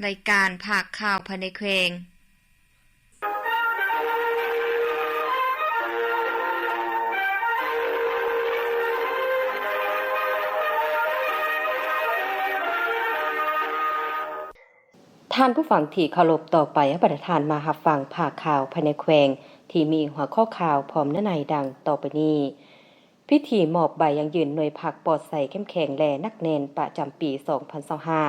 ລາຍການພາກຂ່າວພາຍໃນແຂວງ. ທ່ານຜູ້ຟັງທີ່ເຄົາລົບ, ຕໍ່ໄປໃຫ້ບັນດາທ່ານມາຮັບຟັງພາກຂ່າວພາຍໃນແຂວງ ທີ່ມີຫົວຂໍ້ຂ່າວພ້ອມເນື້ອໃນດັ່ງຕໍ່ໄປນີ້. ພິທີມອບໃບຢັ້ງຢືນໜ່ວຍພັກປອດໃສເຂັ້ມແຂງ ແລະ ໜັກແໜ້ນປະຈຳປີສອງພັນຊາວຫ້າ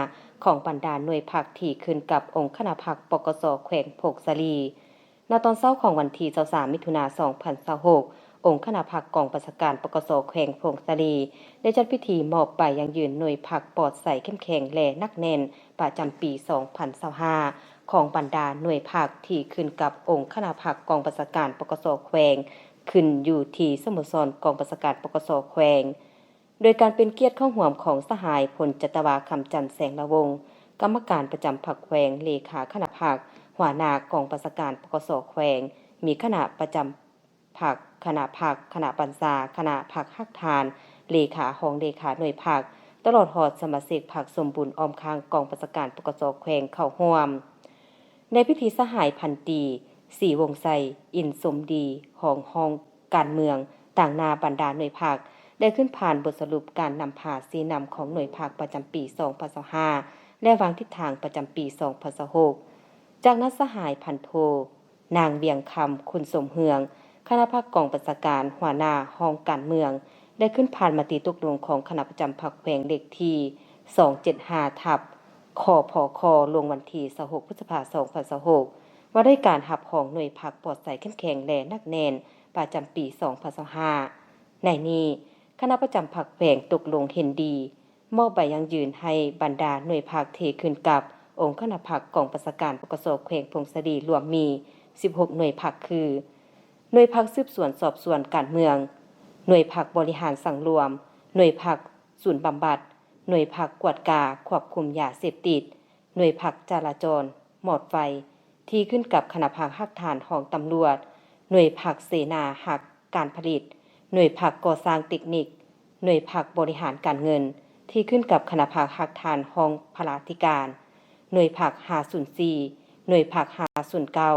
ຂອງບັນດາໜ່ວຍພັກທີ່ຂຶ້ນກັບອົງຄະນະພັກ ປກສ ແຂວງຜົ້ງສາລີ. ໃນຕອນເຊົ້າຂອງວັນທີຊາວສາມ ມິຖຸນາ ສອງພັນຊາວຫົກ, ອົງຄະນະພັກກອງບັນຊາການ ປກສ ແຂວງຜົ້ງສາລີ ໄດ້ຈັດພິທີມອບໃບຢັ້ງຢືນໜ່ວຍພັກປອດໃສເຂັ້ມແຂງ ແລະ ໜັກແໜ້ນປະຈຳປີສອງພັນຊາວຫ້າ ຂອງບັນດາໜ່ວຍພັກທີ່ຂຶ້ນກັບອົງຄະນະພັກກອງບັນຊາການ ປກສ ແຂວງ ຂຶ້ນຢູ່ທີ່ສະໂມສອນກອງບັນຊາການ ປກສ ແຂວງ ໂດຍການເປັນກຽດເຂົ້າຮ່ວມຂອງສະຫາຍ ພົນຈັດຕະວາ ຄຳຈັນ ແສງລາວົງ ກຳມະການປະຈຳພັກແຂວງ, ເລຂາຄະນະພັກ, ຫົວໜ້າກອງບັນຊາການ ປກສ ແຂວງ, ມີຄະນະປະຈຳພັກ, ຄະນະພັກ, ຄະນະບັນຊາ, ຄະນະພັກຮາກຖານ, ເລຂາ, ຮອງເລຂາໜ່ວຍພັກ, ຕະຫຼອດຮອດສະມາຊິກພັກສົມບູນອ້ອມຂ້າງກອງບັນຊາການ ປກສ ແຂວງ ເຂົ້າຮ່ວມ. ໃນພິທີ ສະຫາຍພັນຕີ ສີວົງໄຊ ອິນສົມດີ ຮອງ ຮອງການເມືອງ ຕາງໜ້າບັນດາໜ່ວຍພັກ ໄດ້ຂຶ້ນຜ່ານບົດສະຫຼຸບການນຳພາຊີ້ນຳຂອງໜ່ວຍພັກປະຈຳປີສອງພັນຊາວຫ້າ ແລະ ວາງທິດທາງປະຈຳປີສອງພັນຊາວຫົກ. ຈາກນັ້ນ ສະຫາຍພັນໂທ ນາງ ວຽງຄຳ ຄຸນສົມເຮືອງ ຄະນະພັກກອງບັນຊາການ ຫົວໜ້າຫ້ອງການເມືອງ ໄດ້ຂຶ້ນຜ່ານມະຕິຕົກລົງຂອງຄະນະປະຈຳພັກແຂວງ ເລກທີສອງເຈັດຫ້າ ທັບ ຄພຄ ລົງວັນທີຊາວຫົກ ພຶດສະພາ ສອງພັນຊາວຫົກ ວ່າດ້ວຍການຮັບຮອງໜ່ວຍພັກປອດໃສເຂັ້ມແຂງ ແລະ ໜັກແໜ້ນປະຈຳປີສອງພັນຊາວຫ້າ. ໃນນີ້ ຄະນະປະຈຳພັກແຂວງຕົກລົງເຫັນດີ ມອບໃບຢັ້ງຢືນໃຫ້ບັນດາໜ່ວຍພັກທີ່ຂຶ້ນກັບອົງຄະນະພັກກອງບັນຊາການ ປກສ ແຂວງຜົ້ງສາລີ ລວມມີສິບຫົກໜ່ວຍພັກ ຄື ໜ່ວຍພັກສືບສວນສອບສວນການເມືອງ, ໜ່ວຍພັກບໍລິຫານສັງລວມ, ໜ່ວຍພັກສູນບຳບັດ, ໜ່ວຍພັກກວດກາຄວບຄຸມຢາເສບຕິດ, ໜ່ວຍພັກຈະລາຈອນ, ໝອດໄຟ ທີ່ຂຶ້ນກັບຄະນະພັກຮາກຖານຫ້ອງຕຳຫຼວດ, ໜ່ວຍພັກເສນາຮັກການຜະລິດ, ໜ່ວຍພັກກໍ່ສ້າງເຕັກນິກ, ໜ່ວຍພັກບໍລິຫານການເງິນ ທີ່ຂຶ້ນກັບຄະນະພັກຮາກຖານຫ້ອງພະລາທິການ, ໜ່ວຍພັກຫ້າສູນສີ່, ໜ່ວຍພັກຫ້າສູນເກົ້າ,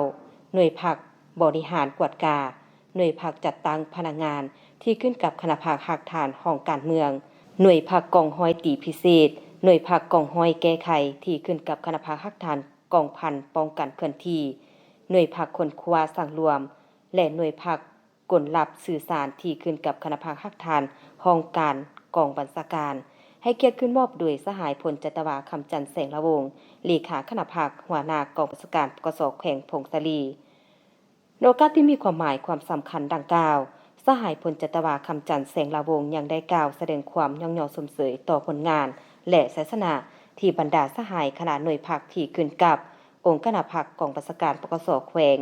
ໜ່ວຍພັກບໍລິຫານກວດກາ, ໜ່ວຍພັກຈັດຕັ້ງພະນັກງານ ທີ່ຂຶ້ນກັບຄະນະພັກຮາກຖານຫ້ອງການເມືອງ, ໜ່ວຍພັກກອງຮ້ອຍຕີພິເສດ, ໜ່ວຍພັກກອງຮ້ອຍແກ້ໄຂ ທີ່ຂຶ້ນກັບຄະນະພັກຮາກຖານ ກອງພັນປ້ອງກັນເຄື່ອນທີ່, ໜ່ວຍພັກຄົ້ນຄວ້າສັງລວມ ແລະ ໜ່ວຍພັກກົນລັບສື່ສານ ທີ່ຂຶ້ນກັບຄະນະພັກຮາກຖານຫ້ອງການກອງບັນຊາການ ໃຫ້ກຽດຂຶ້ນມອບໂດຍສະຫາຍ ພົນຈັດຕະວາ ຄຳຈັນ ແສງລາວົງ ເລຂາຄະນະພັກ, ຫົວໜ້າກອງບັນຊາການ ປກສ ແຂວງຜົ້ງສາລີ. ໃນໂອກາດທີ່ມີຄວາມໝາຍຄວາມສຳຄັນດັ່ງກ່າວ, ສະຫາຍ ພົນຈັດຕະວາ ຄຳຈັນ ແສງລາວົງ ຍັງໄດ້ກ່າວສະແດງຄວາມຍ້ອງຍໍຊົມເຊີຍຕໍ່ຜົນງານ ແລະ ໄຊຊະນະທີ່ບັນດາສະຫາຍຄະນະໜ່ວຍພັກທີ່ຂຶ້ນກັບອົງຄະນະພັກກອງບັນຊາການ ປກສ ແຂວງ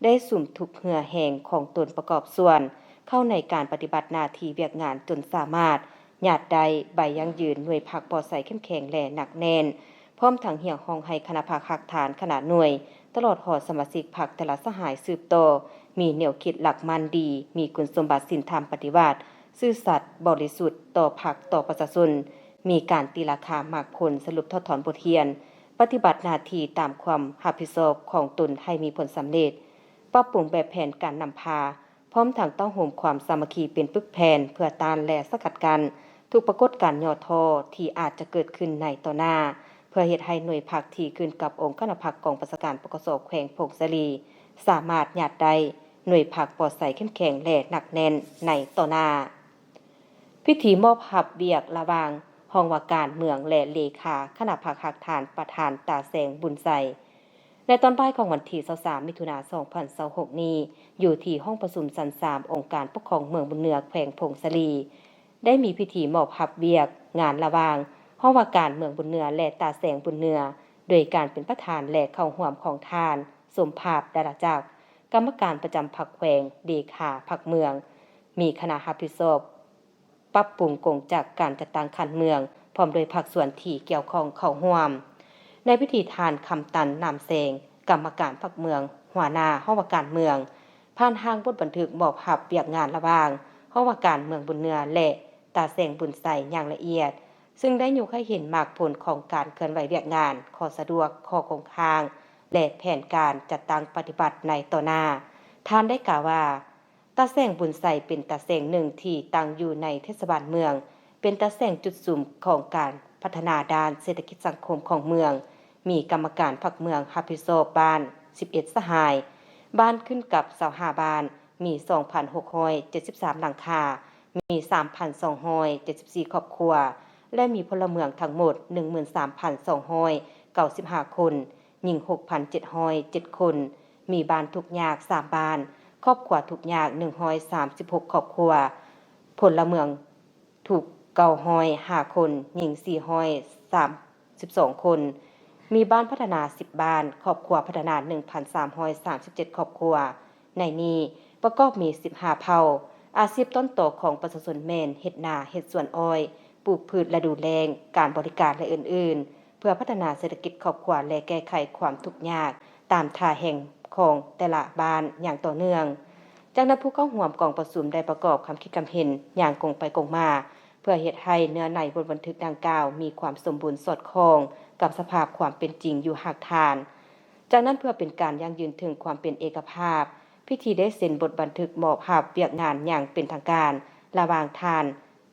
ໄດ້ສຸມທຸກເຫື່ອແຮງຂອງຕົນປະກອບສ່ວນເຂົ້າໃນການປະຕິບັດໜ້າທີ່ວຽກງານ ຈົນສາມາດຍາດໄດ້ໃບຢັ້ງຢືນໜ່ວຍພັກປອດໃສເຂັ້ມແຂງ ແລະ ໜັກແໜ້ນ, ພ້ອມທັງຮຽກຮ້ອງໃຫ້ຄະນະພັກຮາກຖານຄະນະໜ່ວຍ ຕະຫຼອດຮອດສະມາຊິກພັກແຕ່ລະສະຫາຍສືບຕໍ່ ມີແນວຄິດຫຼັກໝັ້ນດີ, ມີຄຸນສົມບັດສິນທຳປະຕິວັດ, ຊື່ສັດ, ບໍລິສຸດຕໍ່ພັກ, ຕໍ່ປະຊາຊົນ, ມີການຕີລາຄາໝາກຜົນ, ສະຫຼຸບຖອດຖອນບົດຮຽນ, ປະຕິບັດໜ້າທີ່ຕາມຄວາມຮັບຜິດຊອບຂອງຕົນໃຫ້ມີຜົນສຳເລັດ, ປັບປຸງແບບແຜນການນຳພາ, ພ້ອມທັງຕ້ອງໂຮມຄວາມສາມັກຄີເປັນປຶກແຜ່ນ ເພື່ອຕ້ານ ແລະ ສະກັດກັ້ນທຸກປາກົດການຫຍໍ້ທໍ້ທີ່ອາດຈະເກີດຂຶ້ນໃນຕໍ່ໜ້າ, ເພື່ອເຮັດໃຫ້ໜ່ວຍພັກທີ່ຂຶ້ນກັບອົງຄະນະພັກກອງບັນຊາການ ປກສ ແຂວງຜົ້ງສາລີ ສາມາດຍາດໄດ້ໜ່ວຍພັກປອດໃສເຂັ້ມແຂງ ແລະ ໜັກແໜ້ນໃນຕໍ່ໜ້າ. ພິທີມອບຮັບວຽກລະຫວ່າງຫ້ອງວ່າການເມືອງ ແລະ ເລຂາຄະນະພັກຮາກຖານ ປະທານ ຕາແສງ ບຸນໄຊ ໃນຕອນບ່າຍຂອງວັນທີຊາວສາມ ມິຖຸນາ ສອງພັນຊາວຫົກນີ້ ຢູ່ທີ່ຫ້ອງປະຊຸມຊັ້ນສາມ ອົງການປົກຄອງເມືອງບຸນເໜືອ ແຂວງຜົ້ງສາລີ ໄດ້ມີພິທີມອບຮັບວຽກງານລະຫວ່າງຫ້ອງວ່າການເມືອງບຸນເໜືອ ແລະ ຕາແສງ ບຸນເໜືອ ໂດຍການເປັນປະທານ ແລະ ເຂົ້າຮ່ວມຂອງທ່ານ ສົມພາບ ດາລາຈັກ ກຳມະການປະຈຳພັກແຂວງ, ເລຂາພັກເມືອງ, ມີຄະນະຮັບຜິດຊອບ ປັບປຸງກົງຈັກການຈັດຕັ້ງຂັ້ນເມືອງ ພ້ອມດ້ວຍພາກສ່ວນທີ່ກ່ຽວຂ້ອງເຂົ້າຮ່ວມ. ໃນພິທີ ທ່ານ ຄຳຕັນ ນາມແສງ ກຳມະການພັກເມືອງ, ຫົວໜ້າຫ້ອງວ່າການເມືອງ, ຜ່ານຮ່າງບົດບັນທຶກມອບຮັບວຽກງານລະຫວ່າງຫ້ອງວ່າການເມືອງບຸນເໜືອ ແລະ ຕາແສງ ບຸນໄຊ ຢ່າງລະອຽດ, ຊຶ່ງໄດ້ຍົກໃຫ້ເຫັນໝາກຜົນຂອງການເຄື່ອນໄຫວວຽກງານ, ຂໍ້ສະດວກ, ຂໍ້ຄົງຄ້າງ ແລະ ແຜນການຈັດຕັ້ງປະຕິບັດໃນຕໍ່ໜ້າ. ທ່ານໄດ້ກ່າວວ່າ, ຕາແສງບຸນໄຊເປັນຕາແສງໜຶ່ງທີ່ຕັ້ງຢູ່ໃນເທດສະບານເມືອງ, ເປັນຕາແສງຈຸດສຸມຂອງການພັດທະນາດ້ານເສດຖະກິດສັງຄົມຂອງເມືອງ, ມີກຳມະການພັກເມືອງຮັບຜິດຊອບບ້ານສິບເອັດສະຫາຍ, ບ້ານຂຶ້ນກັບຊາວຫ້າບ້ານ, ມີສອງພັນຫົກຮ້ອຍເຈັດສິບສາມຫຼັງຄາ, ມີສາມພັນສອງຮ້ອຍເຈັດສິບສີ່ຄອບຄົວ ແລະ ມີພົນລະເມືອງທັງໝົດໜຶ່ງໝື່ນສາມພັນສອງຮ້ອຍເກົ້າສິບຫ້າຄົນ, ຍິງຫົກພັນເຈັດຮ້ອຍເຈັດຄົນ, ມີບ້ານທຸກຍາກສາມບ້ານ, ຄອບຄົວທຸກຍາກໜຶ່ງຮ້ອຍສາມສິບຫົກຄອບຄົວ, ພົນລະເມືອງ ຖືກເກົ້າຮ້ອຍຫ້າຄົນ, ຍິງສີ່ຮ້ອຍສາມສິບສອງຄົນ, ມີບ້ານພັດທະນາສິບບ້ານ, ຄອບຄົວພັດທະນາໜຶ່ງພັນສາມຮ້ອຍສາມສິບເຈັດຄອບຄົວ. ໃນນີ້ປະກອບມີສິບຫ້າເຜົ່າ. ອາຊີບຕົ້ນຕໍຂອງປະຊາຊົນແມ່ນເຮັດນາ, ເຮັດສວນອ້ອຍ, ປູກພືດລະດູແລ້ງ, ການບໍລິການ ແລະ ອື່ນໆ ເພື່ອພັດທະນາເສດຖະກິດຄອບຄົວ ແລະ ແກ້ໄຂຄວາມທຸກຍາກຕາມທ່າແຮງຂອງແຕ່ລະບ້ານຢ່າງຕໍ່ເນື່ອງ. ຈາກນັ້ນ, ຜູ້ເຂົ້າຮ່ວມກອງປະຊຸມໄດ້ປະກອບຄຳຄິດຄຳເຫັນຢ່າງກົງໄປກົງມາ ເພື່ອເຮັດໃຫ້ເນື້ອໃນບົດບັນທຶກດັ່ງກ່າວມີຄວາມສົມບູນສອດຄ່ອງກັບສະພາບຄວາມເປັນຈິງຢູ່ຮາກຖານ. ຈາກນັ້ນ, ເພື່ອເປັນການຢັ້ງຢືນເຖິງຄວາມເປັນເອກະພາບ, ພິທີໄດ້ເຊັນບົດບັນທຶກມອບຮັບວຽກງານຢ່າງເປັນທາງການ ລະຫວ່າງທ່ານ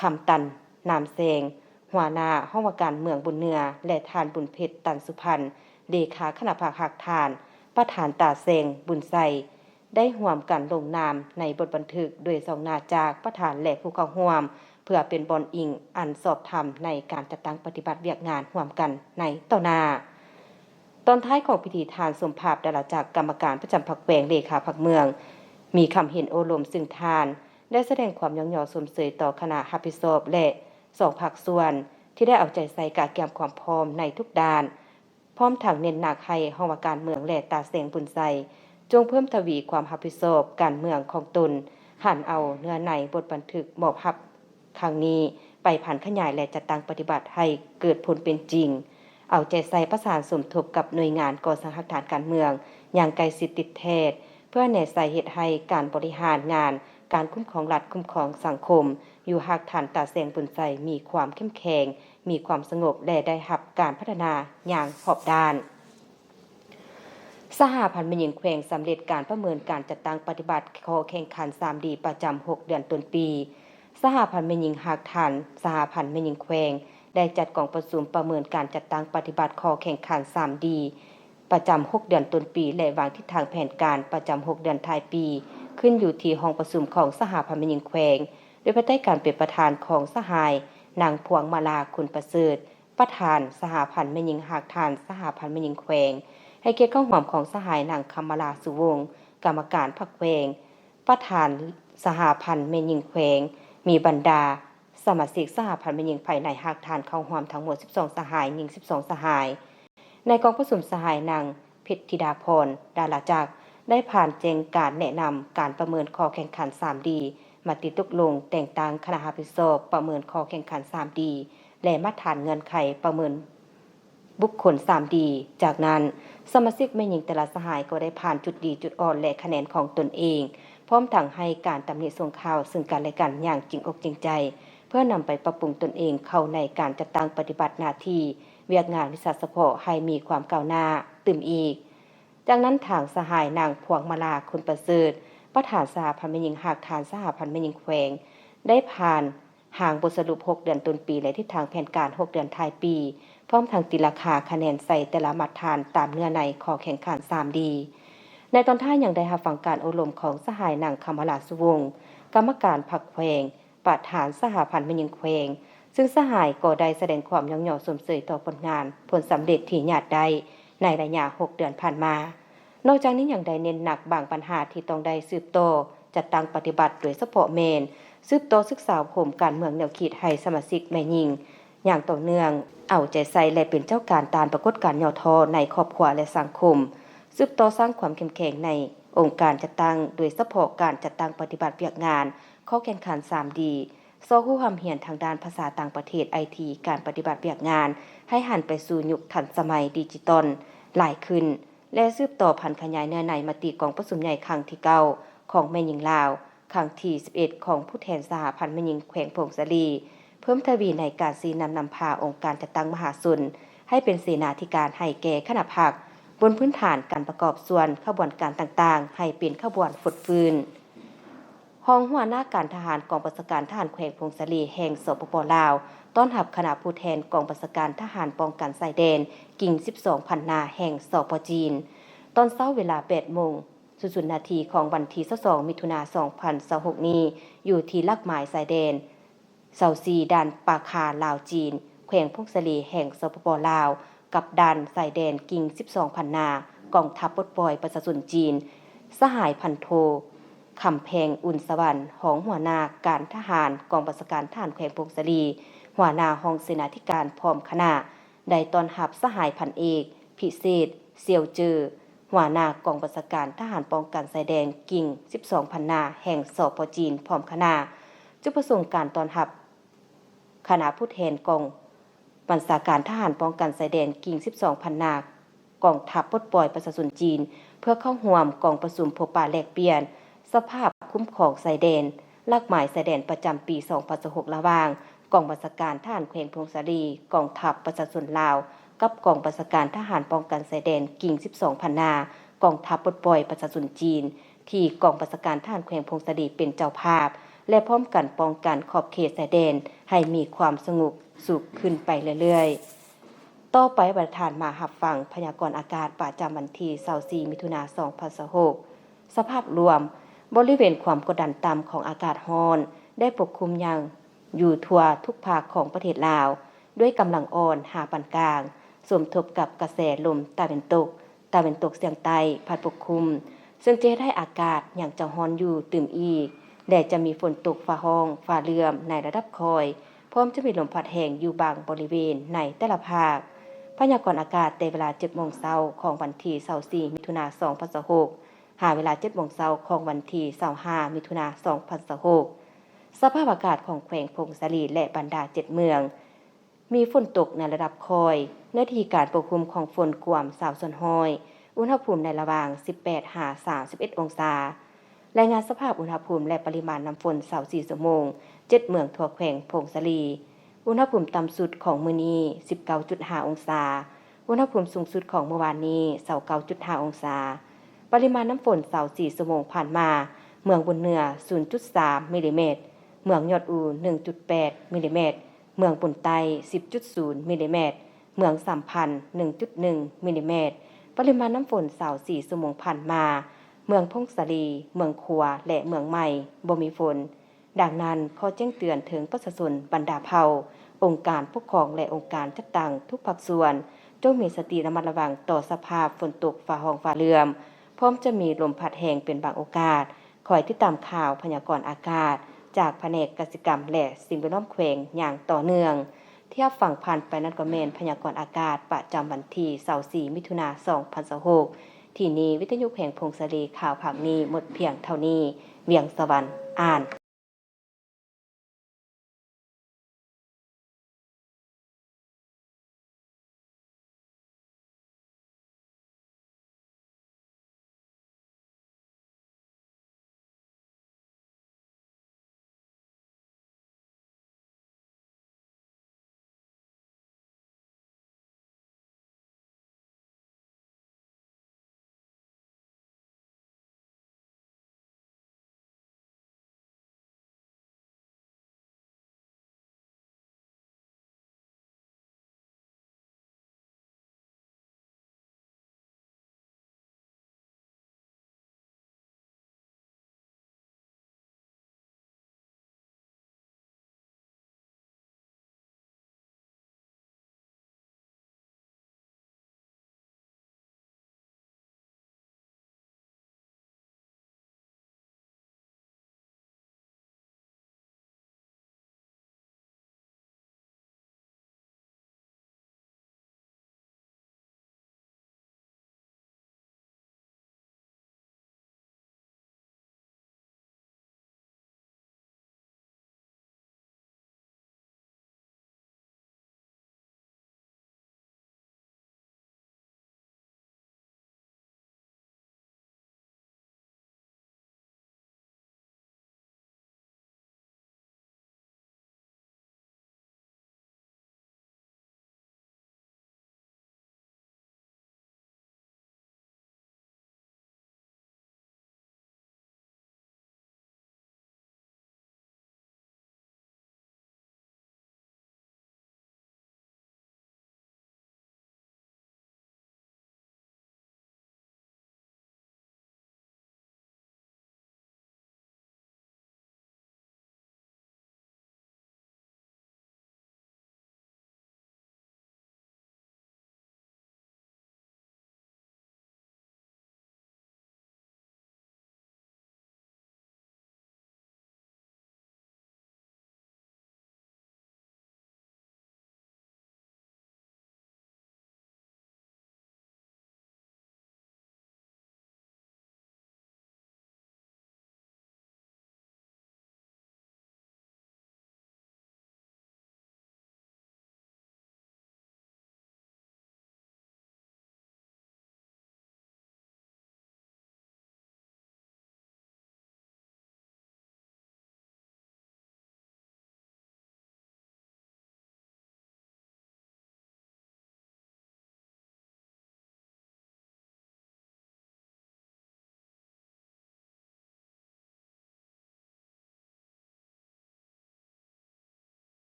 ຄຳຕັນ ນາມແສງ ຫົວໜ້າຫ້ອງວ່າການເມືອງບຸນເໜືອ ແລະ ທ່ານ ບຸນເພັດ ຕັນສຸພັນ ເລຂາຄະນະພັກຮາກຖານ ປະທານຕາແສງບຸນໄຊ ໄດ້ຮ່ວມກັນລົງນາມໃນບົດບັນທຶກ ໂດຍຊອງໜ້າຈາກປະທານ ແລະ ຜູ້ເຂົ້າຮ່ວມ ເພື່ອເປັນບ່ອນອີງອັນຊອບທຳໃນການຈັດຕັ້ງປະຕິບັດວຽກງານຮ່ວມກັນໃນຕໍ່ໜ້າ. ຕອນທ້າຍຂອງພິທີ, ທ່ານ ສົມພາບ ດາລາຈັກ ກຳມະການປະຈຳພັກແຂວງ ເລຂາພັກເມືອງ ມີຄຳເຫັນໂອ້ລົມ, ຊຶ່ງທ່ານໄດ້ສະແດງຄວາມຍ້ອງຍໍຊົມເຊີຍຕໍ່ຄະນະຮັບຜິດຊອບ ແລະ ສອງພາກສ່ວນ ທີ່ໄດ້ເອົາໃຈໃສ່ກະກຽມຄວາມພ້ອມໃນທຸກດ້ານ, ພ້ອມທັງເນັ້ນໜັກໃຫ້ຫ້ອງວ່າການເມືອງ ແລະ ຕາແສງບຸນໄຊ ຈົ່ງເພີ່ມທະວີຄວາມຮັບຜິດຊອບການເມືອງຂອງຕົນ, ຫັນເອົາເນື້ອໃນບົດບັນທຶກມອບຮັບ ຄັ້ງນີ້ໄປຜັນຂະຫຍາຍ ແລະ ຈັດຕັ້ງປະຕິບັດໃຫ້ເກີດຜົນເປັນຈິງ, ເອົາໃຈໃສ່ປະສານສົມທົບກັບໜ່ວຍງານກໍ່ສ້າງຮາກຖານການເມືອງຢ່າງໃກ້ຊິດຕິດແທດ ເພື່ອແນໃສ່ເຮັດໃຫ້ການບໍລິຫານງານການຄຸ້ມຄອງລັດ, ຄຸ້ມຄອງສັງຄົມ ຢູ່ຮາກຖານຕາແສງບຸນໄຊ ມີຄວາມເຂັ້ມແຂງ, ມີຄວາມສະຫງົບ ແລະ ໄດ້ຮັບການພັດທະນາຢ່າງຮອບດ້ານ. ສະຫະພັນແມ່ຍິງແຂວງສຳເລັດການປະເມີນການຈັດຕັ້ງປະຕິບັດຂໍ້ແຂ່ງຂັນສາມດີ ປະຈຳຫົກເດືອນຕົ້ນປີ. ສະຫະພັນແມ່ຍິງຮາກຖານ ສະຫະພັນແມ່ຍິງແຂວງ ໄດ້ຈັດກອງປະຊຸມປະເມີນການຈັດຕັ້ງປະຕິບັດຂໍ້ແຂ່ງຂັນສາມດີ ປະຈຳຫົກເດືອນຕົ້ນປີ ແລະ ວາງທິດທາງແຜນການປະຈຳຫົກເດືອນທ້າຍປີ ຂຶ້ນຢູ່ທີ່ຫ້ອງປະຊຸມຂອງສະຫະພັນແມ່ຍິງແຂວງ ໂດຍພາຍໃຕ້ການເປັນປະທານຂອງສະຫາຍ ນາງ ພວງມາລາ ຄຸນປະເສີດ ປະທານສະຫະພັນແມ່ຍິງຮາກຖານ ສະຫະພັນແມ່ຍິງແຂວງ, ໃຫ້ກຽດເຂົ້າຮ່ວມຂອງສະຫາຍ ນາງ ຄຳມາລາ ສຸວົງ ກຳມະການພັກແຂວງ, ປະທານສະຫະພັນແມ່ຍິງແຂວງ, ມີບັນດາສະມາຊິກສະຫະພັນແມ່ຍິງພາຍໃນຮາກຖານເຂົ້າຮ່ວມທັງໝົດສິບສອງສະຫາຍ, ຍິງສິບສອງສະຫາຍ. ໃນກອງປະຊຸມ, ສະຫາຍ ນາງ ເພັດທິດາພອນ ດາລາຈັກ ໄດ້ຜ່ານແຈ້ງການແນະນຳການປະເມີນຂໍ້ແຂ່ງຂັນສາມດີ, ມະຕິຕົກລົງແຕ່ງຕັ້ງຄະນະຮັບຜິດຊອບປະເມີນຂໍ້ແຂ່ງຂັນສາມດີ ແລະ ມາດຖານເງື່ອນໄຂປະເມີນບຸກຄົນສາມດີ. ຈາກນັ້ນ, ສະມາຊິກແມ່ຍິງແຕ່ລະສະຫາຍກໍໄດ້ຜ່ານຈຸດດີ, ຈຸດອ່ອນ ແລະ ຄະແນນຂອງຕົນເອງ, ພ້ອມທັງໃຫ້ການຕຳໜິສົ່ງຂ່າວເຊິ່ງກັນແລະກັນຢ່າງຈິງອົກຈິງໃຈ, ເພື່ອນຳໄປປັບປຸງຕົນເອງເຂົ້າໃນການຈັດຕັ້ງປະຕິບັດໜ້າທີ່ວຽກງານວິຊາສະເພາະໃຫ້ມີຄວາມກ້າວໜ້າຕື່ມອີກ. ຈາກນັ້ນ, ທາງສະຫາຍ ນາງ ພວງມາລາ ຄຸນປະເສີດ ປະທານສະຫະພັນແມ່ຍິງຮາກຖານ ສະຫະພັນແມ່ຍິງແຂວງ ໄດ້ຜ່ານຮ່າງບົດສະຫຼຸບຫົກເດືອນຕົ້ນປີ ແລະ ທິດທາງແຜນການຫົກເດືອນທ້າຍປີ, ພ້ອມທັງຕີລາຄາຄະແນນໃສ່ແຕ່ລະມາດຖານຕາມເນື້ອໃນຂໍ້ແຂ່ງຂັນສາມດີ. ໃນຕອນທ້າຍຍັງໄດ້ຮັບຟັງການໂອ້ລົມຂອງສະຫາຍ ນາງ ຄຳມາລາ ສຸວົງ ກຳມະການພັກແຂວງ, ປະທານສະຫະພັນແມ່ຍິງແຂວງ, ຊຶ່ງສະຫາຍກໍໄດ້ສະແດງຄວາມຍ້ອງຍໍຊົມເຊີຍຕໍ່ຜົນງານ, ຜົນສຳເລັດທີ່ຍາດໄດ້ໃນໄລຍະຫົກເດືອນຜ່ານມາ. ນອກຈາກນີ້ຍັງໄດ້ເນັ້ນໜັກບາງບັນຫາທີ່ຕ້ອງໄດ້ສືບຕໍ່ຈັດຕັ້ງປະຕິບັດ, ໂດຍສະເພາະແມ່ນສືບຕໍ່ສຶກສາອົບຮົມການເມືອງແນວຄິດໃຫ້ສະມາຊິກແມ່ຍິງຢ່າງຕໍ່ເນື່ອງ, ເອົາໃຈໃສ່ ແລະ ເປັນເຈົ້າການຕ້ານປາກົດການຫຍໍ້ທໍ້ໃນຄອບຄົວ ແລະ ສັງຄົມ, ສືບຕໍ່ສ້າງຄວາມເຂັ້ມແຂງໃນອົງການຈັດຕັ້ງ, ໂດຍສະເພາະການຈັດຕັ້ງປະຕິບັດວຽກງານ ຂໍ້ແຂ່ງຂັນສາມດີ, ຊອກຮູ້ຮ່ຳຮຽນທາງດ້ານພາສາຕ່າງປະເທດ, ໄອທີ, ການປະຕິບັດວຽກງານໃຫ້ຫັນໄປສູ່ຍຸກທັນສະໄໝດິຈິຕອນຫຼາຍຂຶ້ນ ແລະ ສືບຕໍ່ຜັນຂະຫຍາຍເນື້ອໃນມະຕິກອງປະຊຸມໃຫຍ່ຄັ້ງທີເກົ້າຂອງແມ່ຍິງລາວ, ຄັ້ງທີສິບເອັດຂອງຜູ້ແທນສະຫະພັນແມ່ຍິງແຂວງຜົ້ງສາລີ, ເ ເພີ່ມທະວີໃນການຊີ້ນຳນຳພາອົງການຈັດຕັ້ງມະຫາຊົນ ໃຫ້ເປັນເສນາທິການໃຫ້ແກ່ຄະນະພັກ, ບົນພື້ນຖານການປະກອບສ່ວນຂະບວນການຕ່າງໆ ໃຫ້ເປັນຂະບວນຟົດຟື້ນ. ຮອງຫົວໜ້າການທະຫານກອງບັນຊາການທະຫານແຂວງຜົ້ງສາລີແຫ່ງ ສປປ ລາວ ຕ້ອນຮັບຄະນະຜູ້ແທນກອງບັນຊາການທະຫານປ້ອງກັນຊາຍແດນ ກິ່ງສິບສອງພັນນາ ແຫ່ງ ສປ ຈີນ. ຕອນເຊົ້າເວລາແປດໂມງສູນນາທີຂອງວັນທີຊາວສອງ ມິຖຸນາ ສອງພັນຊາວຫົກນີ້ ຢູ່ທີ່ຫຼັກໝາຍຊາຍແດນ ຊາວສີ່ ດ່ານປາຄາ ລາວ-ຈີນ ແຂວງຜົ້ງສາລີແຫ່ງ ສປປ ລາວ ກັບດ່ານຊາຍແດນກິ່ງສິບສອງພັນນາ ກອງທັບປົດປ່ອຍປະຊາຊົນຈີນ. ສະຫາຍພັນໂທ ຄຳແພງ ອຸ່ນສະຫວັນ ຮອງຫົວໜ້າການທະຫານກອງບັນຊາການທະຫານແຂວງຜົ້ງສາລີ, ຫົວໜ້າຫ້ອງເສນາທິການ ພ້ອມຄະນະ ໄດ້ຕ້ອນຮັບສະຫາຍພັນເອກ ພິເສດ ຊຽວເຈີ ຫົວໜ້າກອງບັນຊາການທະຫານປ້ອງກັນຊາຍແດນກິ່ງສິບສອງພັນນາ ແຫ່ງ ສປ ຈີນ ພ້ອມຄະນະ. ຈຸດປະສົງການຕ້ອນຮັບ ຄະນະຜູ້ແທນກອງບັນຊາການທະຫານປ້ອງກັນຊາຍແດນກິ່ງສິບສອງພັນນາ ກອງທັບປົດປ່ອຍປະຊາຊົນຈີນ ເພື່ອເຂົ້າຮ່ວມກອງປະຊຸມພົບປະແລກປ່ຽນສະພາບຄຸ້ມຄອງຊາຍແດນ, ຫຼັກໝາຍຊາຍແດນປະຈຳປີສອງພັນຊາວຫົກ ລະຫວ່າງກອງບັນຊາການທະຫານແຂວງຜົ້ງສາລີ, ກອງທັບປະຊາຊົນລາວ ກັບກອງບັນຊາການທະຫານປ້ອງກັນຊາຍແດນກິ່ງສິບສອງພັນນາ ກອງທັບປົດປ່ອຍປະຊາຊົນຈີນ ທີ່ກອງບັນຊາການທະຫານແຂວງຜົ້ງສາລີເປັນເຈົ້າພາບ ແລະ ພ້ອມກັນປ້ອງກັນຂອບເຂດຊາຍແດນໃຫ້ມີຄວາມສະຫງົບສຸກຂຶ້ນໄປເລື້ອຍໆ. ຕໍ່ໄປ ທ່ານມາຮັບຟັງພະຍາກອນອາກາດປະຈຳວັນທີຊາວສີ່ ມິຖຸນາ ສອງພັນຊາວຫົກ. ສະພາບລວມ, ບໍລິເວນຄວາມກົດດັນຕ່ຳຂອງອາກາດຮ້ອນໄດ້ປົກຄຸມຢ່າງຢູ່ທົ່ວທຸກພາກຂອງປະເທດລາວ ດ້ວຍກຳລັງອ່ອນຫາປານກາງ, ສົມທົບກັບກະແສລົມຕາເວັນຕົກ, ຕາເວັນຕົກສຽງໃຕ້ພັດປົກຄຸມ, ເຊິ່ງຈະເຮັດໃຫ້ອາກາດຍັງຈະຮ້ອນຢູ່ຕື່ມອີກ ແລະ ຈະມີຝົນຕົກຟ້າຮ້ອງ, ຟ້າເຫຼື້ອມໃນລະດັບຄ່ອຍ, ພ້ອມຈະມີລົມພັດແຮງຢູ່ບາງບໍລິເວນໃນແຕ່ລະພາກ. ພະຍາກອນອາກາດແຕ່ເວລາເຈັດໂມງເຊົ້າຂອງວັນທີຊາວສີ່ ມິຖຸນາ ສອງພັນຊາວຫົກ ຫາເວລາເຈັດໂມງເຊົ້າຂອງວັນທີຊາວຫ້າ ມິຖຸນາ ສອງພັນຊາວຫົກ. ສະພາບອາກາດຂອງແຂວງຜົ້ງສາລີ ແລະ ບັນດາເຈັດເມືອງ ມີຝົນຕົກໃນລະດັບຄ່ອຍ, ເນື້ອທີ່ການປົກຄຸມຂອງຝົນກວມຊາວສ່ວນຮ້ອຍ, ອຸນຫະພູມໃນລະຫວ່າງສິບແປດຫາສາມສິບເອັດອົງສາ. ລາຍງານສະພາບອຸນຫະພູມ ແລະ ປະລິມານນ້ຳຝົນຊາວສີ່ຊົ່ວໂມງ ເຈັດເມືອງທົ່ວແຂວງຜົ້ງສາລີ. ອຸນຫະພູມຕ່ຳສຸດຂອງມື້ນີ້ສິບເກົ້າຈຸດຫ້າອົງສາ, ອຸນຫະພູມສູງສຸດຂອງມື້ວານນີ້ຊາວເກົ້າຈຸດຫ້າອົງສາ. ປະລິມານນ້ຳຝົນຊາວສີ່ຊົ່ວໂມງຜ່ານມາ, ເມືອງບຸນເໜືອສູນຈຸດສາມມິລລີແມັດ, ເມືອງຍອດອູໜຶ່ງຈຸດແປດມິລລີແມັດ, ເມືອງບຸນໃຕ້ສິບຈຸດສູນມິລລີແມັດ, ເມືອງສາມພັນໜຶ່ງຈຸດໜຶ່ງມິລລີແມັດ. ປະລິມານນ້ຳຝົນຊາວສີ່ຊົ່ວໂມງຜ່ານມາ, ເມືອງຜົ້ງສາລີ, ເມືອງຂວາ ແລະ ເມືອງໃໝ່ບໍ່ມີຝົນ. ດັ່ງນັ້ນ, ຂໍແຈ້ງເຕືອນເຖິງປະຊາຊົນບັນດາເຜົ່າ, ອົງການປົກຄອງ ແລະ ອົງການຈັດຕັ້ງທຸກພາກສ່ວນ ຈົ່ງມີສະຕິລະມັດລະວັງຕໍ່ສະພາບຝົນຕົກຟ້າຮ້ອງຟ້າເຫຼື້ອມ, ພ້ອມຈະມີລົມພັດແຮງເປັນບາງໂອກາດ. ຄອຍຕິດຕາມຂ່າວພະຍາກອນອາກາດຈາກພະແນກກະສິກຳ ແລະ ສິ່ງແວດລ້ອມແຂວງຢ່າງຕໍ່ເນື່ອງ. ທີ່ຮັບຟັງຜ່ານໄປນັ້ນກໍແມ່ນພະຍາກອນອາກາດປະຈຳວັນທີຊາວສີ່ ມິຖຸນາ ສອງພັນຊາວຫົກ. ທີ່ນີ້ ວິທະຍຸແຂວງຜົ້ງສາລີ, ຂ່າວພາກນີ້ໝົດພຽງເທົ່ານີ້. ວຽງສະຫວັນ ອ່ານ.